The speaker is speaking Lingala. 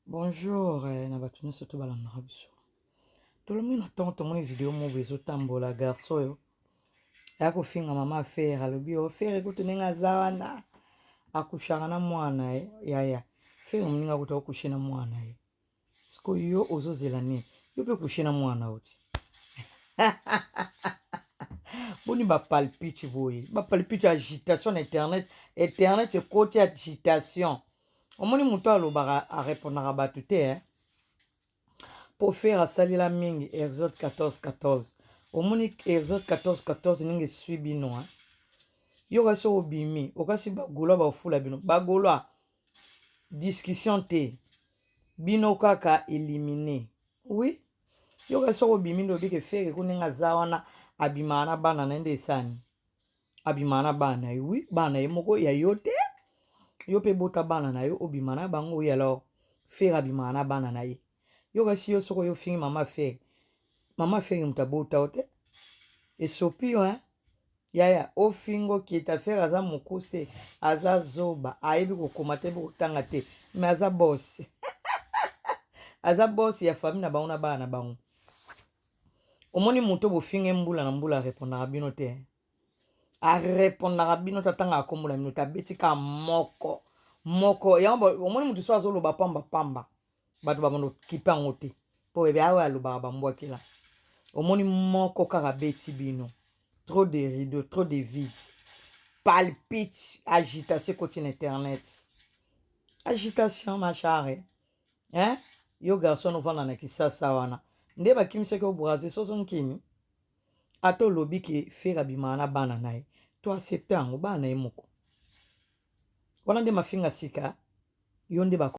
Bonjour eh, na bato nyonso to balandaka biso. Tolombi na ntongo tomoni video moko boye ezotambola garçon oyo aya kofinga mama Ferre alobi o oh, Ferre kutu ndenge aza wana akushaka na mwana ye yaya Ferre moninga kutu akushe na mwana ye sikoyo yo ozozela nini yo mpe kushe na mwana oti boni bapalpite boye bapalpite agitation na internet internet ekoti agitation omoni moto alobaka arepondaka bato te eh? mpo fere asalela mingi exode 14 14 omoni exode 14 14 ndenge eswi bino eh? yo kasi obimi okasi bagolois bafula bino bagolois discussion te bino kaka elimine oui yo kasi soki obimi nde obike fere ko ndenge aza wana abimaka na bana na ye nde esani abimaka na bana na ye oui bana na ye moko ya yo te yo mpe bota bana na yo obima na bango oui alors fere abimaka na bana na ye yo kasi yo soki oyo ofingi mama fere mama fere moto abota yo te esopi yo hein yaya ofinga okita fere aza mokuse aza zoba ayebi kokoma te ayebi kotanga te me aza boss aza boss ya famille na bango na bana na bango omoni moto bofinga ye mbula na mbula arepondaka bino te arepondaka bino te atangaka nkombo na bino te abeti kaka moko moko yango omoni moto so azoloba pamba pamba bato babanda okipe yango te mpo bebe awa alobaka bambwakela omoni moko kaka abeti bino trop de rideau trop de vide palpite agitation ekoti na internet agitation ma chare hein yo garçon ovanda na kisasa wana nde bakimisaki yo braze soso nkini ata olobi ke fere abimaka na bana na ye to accepte yango bana na ye moko wana nde mafinga sika yo nde bako.